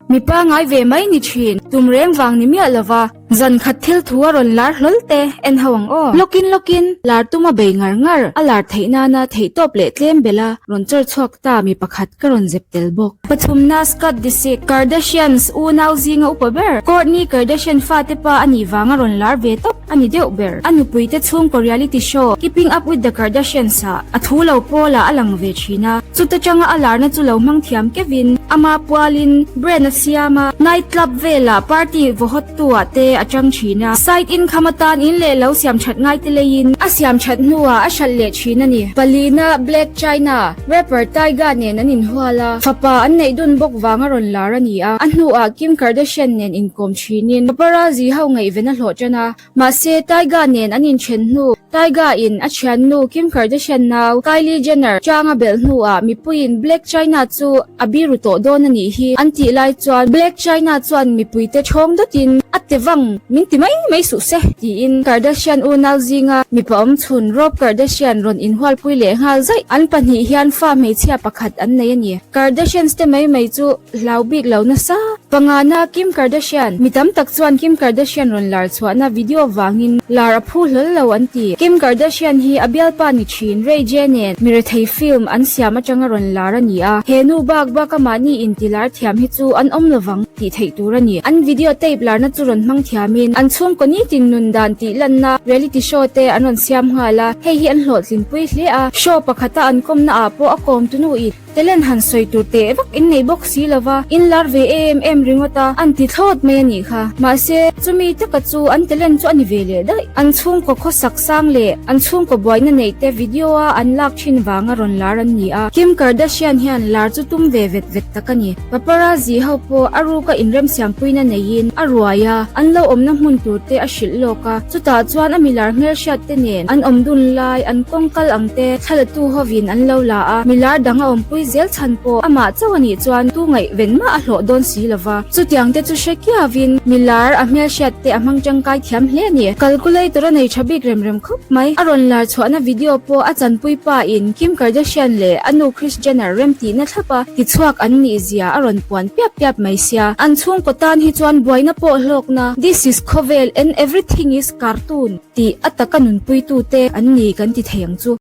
Mi pangai ve mai ni thin, tum reng vang ni miah lova, zan khat thil thu a rawn lar hlawl te en ho ang aw. Lawkin lawkin, lar tuma bei ngar ngar, a lar theih nana theih tawp leh tlem bela rawn chawr chhuak ta mi pakhat ka rawn zep tel bawk. Pathumna Scott Disick, Kardashians unau zinga upa ber, Kourtney Kardashian fate pa a nih vanga rawn lar ve tawp a ni deuh ber. A nupui te chhungkaw reality show Keeping Up With The Kardashians ah a thu lo pawlah a lang ve thin a. Chuta tanga a larna chu lo hmang thiam kevin ama pualin brand a siam a, night club velah party vaw hawt tu ah te a tang thin a, side income atan in leh lo siam that ngai te leiin a siam that hnuah a hralh leh thin a ni. Palina Blac Chyna, rapper Tyga nen an inhual a, fapa an neih dun bawk vang a rawn lar a ni a, a hnuah Kim Kardashian nen inkawm thinin paparazzi ho ngaihven a hlawh tan a. Mahse, Tyga nen an inthen hnu, Tyga in a thiannu Kim Kardashian nau Kylie Jenner chang a belh hnuah mipuiin Blac Chyna chu a biru tawh dawn a nih hi an tih lai chuan Blac Chyna chuan mipuite thawng dawtin a te vang min ti mai mai suh se tiin Kardashian unau zinga mipa awmchhun Rob Kardashian rawn inhualpui leh nghal zaih. An pahnih hian fa hmeichhia pakhat an nei a ni. Kardashians te mai mai chu hlau bik lo nasa. Pangana Kim Kardashian, Mi tam tak chuan Kim Kardashian rawn lar chhuahna video vangin lar a phu hlawl lo an ti. Kim Kardashian hi a bialpa ni thin Ray J nen mirethei film an siam atanga rawn lar a ni a, he nu bak bak a mahni inti lar thiam hi chu an awm lovang tih theih tur a ni. An video tape larna chu rawn hmang thiamin an chhungkaw nitin nun dan tih lanna reality show te an rawn siam nghal a, hei hi an hlawhtlinpui hle a, show pakhata an kawmna ah pawh a kawmtunu in Talent han sawi tur teh vak in nei bawk si lova, in lar ve em em ringawt a, an ti thlawt mai a nih kha. Mahse, chumi taka chu an talent chu a ni ve leh daih. An chhungkaw khawsak sang leh an chhungkaw buaina neih te video a an lak thin vanga rawn lar an ni a. Kim Kardashian hian lar chu tum ve vet vet tak a ni. Paparazzi ho pawh a ruka inremsiampuina neiin a ruai a, an lo awmna hmun tur te a hrilh lawk a, chutah chuan a milar hmelhriat te nen an awm dun lai, an kawng kal ang te thlalatu hovin an lo la a, milar dang a awmpui zel chhan pawh amah chauh a nih chuan tu ngaihven mah a hlawh dawn si lo va. Chutiang te chu hre kiavin milar a hmelhriat te a hmang tangkai thiam hle a ni. Calculator a nei tha bik rem rem khawp mai. A rawn lar chhuahna video pawh a chanpui pa in Kim Kardashian leh a nu Kris Jenner remtihna thlap a tichhuak an nih zia a rawn puan piap piap mai sia. An chhungkaw tan hi chuan buaina pawh hlawkna, this is khawvel and everything is cartoon tih a taka nunpuitute an ni kan ti thei ang chu.